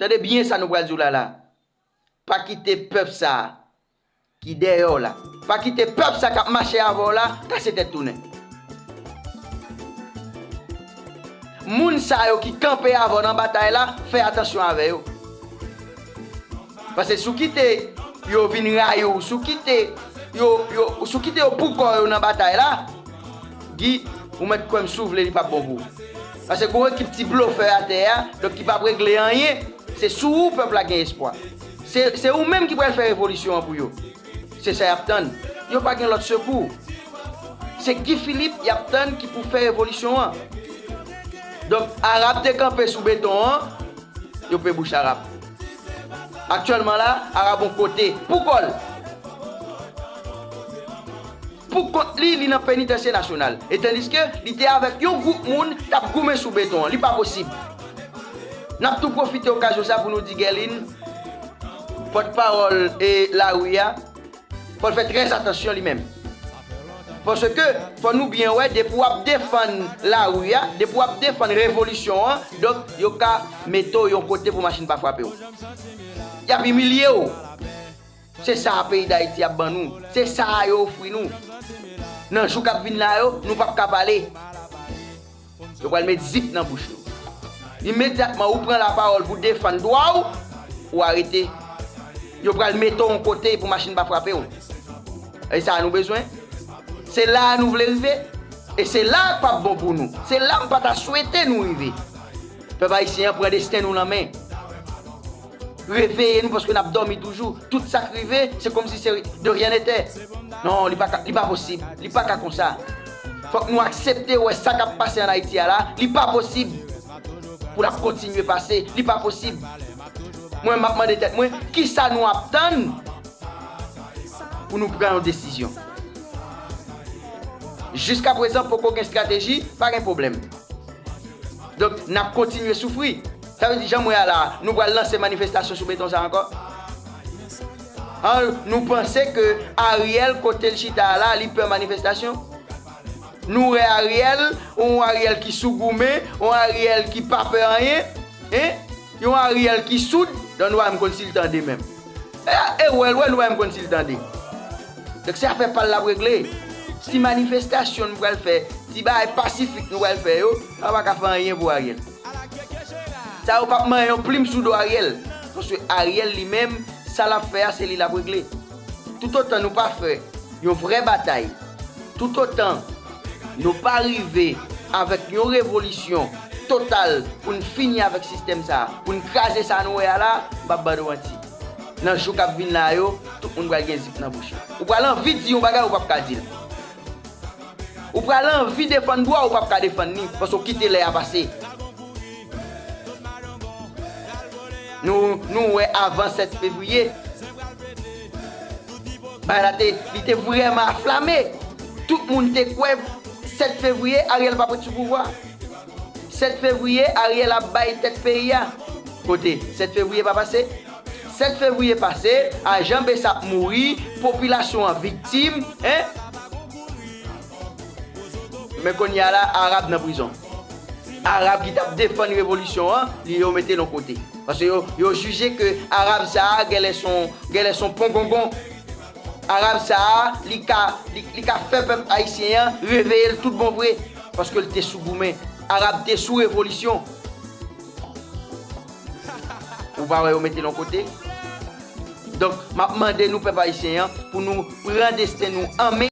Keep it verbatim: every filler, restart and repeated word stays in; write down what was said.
Tande byen sa nou pral di w la la. Pa kite pèp sa a ki dèyè w la. Pa kite pèp sa k ap mache avè w la kase tèt tounen. Moun sa yo ki kanpe avè w nan batay la, fè atansyon avè yo. Paske si w kite yo vin rayi w, si w kite yo, yo, si w kite yo pou kò yo nan batay la, Guy, ou mèt kwè m si w vle li p ap bon pou ou. Paske gon ekip ti blofè atè a, donk ki p ap regle anyen, se sou ou pèp la gen espwa. Se, se ou menm ki pral fè revolisyon an pou yo. Se sa y ap tann. Yo pa gen lòt sekou. Se Guy Philippe y ap tann ki pou fè revolisyon an. Donk, Arab te kanpe sou beton an, yo pe bouch Arab. Aktyèlman la, Arab on kote pou kò l. Pou kont li, li nan penitansye nasyonal. E tandiske li te avèk yon gwoup moun k ap goumen sou beton an. Li pa posib. N ap tou pwofite okazyon sa pou nou di Guerline, pòtpawòl e lari a, fò l fè trè atansyon li menm. Paske fò nou byen wè, depi w ap defann lari a, depi w ap defann revolisyon an, donk yo ka mete w yon kote pou machin pa frape w. Y ap imilye w. Se sa a peyi Dayiti ap ban nou. Se sa a yo ofri nou. Nan jou k ap vin la yo, nou p ap ka pale. Yo pral met zip nan bouch nou. Imedyatman ou pran lapawòl pou defann dwa w, ou arete. Yo pral mete w yon kote pou machin pa frape w. E sa a nou bezwen? Se la a nou vle rive? E se la a k p ap bon pou nou. Se la m pa ta swete nou rive. Pèp ayisyen an, pran desten nou nan men. Reveye nou paske n ap dòmi toujou. Tout sa k rive, se kòmsi se de rien n'était. Non, li pa ka, li pa posib. Li pa ka konsa. Fòk nou aksepte wè sa k ap pase ann Ayiti a la, li pa posib pou l ap kontinye pase. Li pa posib. Mwen, m ap mande tèt mwen, kisa nou ap tann pou nou pran yon desizyon? Jiskaprezan, poko gen estrateji, pa gen pwoblèm. Donk, n ap kontinye soufri. Sa vle di, jan m wè a la, nou pral lanse manifestasyon sou beton sa ankò? An, nou panse ke Ariel, kote l chita a la, li pè manifestasyon? Nou wè Ariel, yon Ariel ki sou goumen, yon Ariel ki pa pè anyen, en? Yon Ariel ki soud, donk nou pa menm konn si l tande menm. E, e wè l wè, nou pa menm konn si l tande. Donk se afè pa l l ap regle. Ti manifestasyon nou pral fè, ti bagay pasifik nou pral fè yo, sa pa ka fè anyen pou Ariel. Sa yo p ap manyen yon plim sou do Ariel. Paske Ariel li menm, sa l ap fè a, se li l ap regle. Toutotan nou pa fè yon vrè batay, toutotan nou pa rive avèk yon revolisyon total pou n fini avèk sistèm sa a, pou n kraze sa nou wè a la, m p ap ban nou manti. Nan jou k ap vin la yo, tout moun pral gen zip nan bouch yo. Ou pral anvi di yon bagay, ou p ap ka di l. Ou pral anvi defann dwa w, ou p ap ka defann li, paske w kite lè a pase. Nou, nou wè avan sèt fevriye, bagay la te, li te vrèman aflame. Tout moun te kwè sèt fevriye, Ariel p ap ret sou pouvwa. Sèt fevriye, Ariel ap bay tèt peyi a. Kote? Sèt fevriye pa pase? Sèt fevriye pase, ajan Bsap mouri, popilasyon an viktim, en? Men kounye a la, Arab nan prizon. Arab ki t ap defann revolisyon an, li yo mete l yon kote. Paske yo, yo jije ke Arab sa a, genlè s on, genlè s on pongongon. Arab sa a, li ka, li, li ka fè pèp ayisyen an reveye l tout bon vre. Paske l te sou goumen. Arab te sou revolisyon. Ou pa wè yo mete l yon kote? Donk, m ap mande nou, pèp ayisyen an, pou nou pran desten nou an men.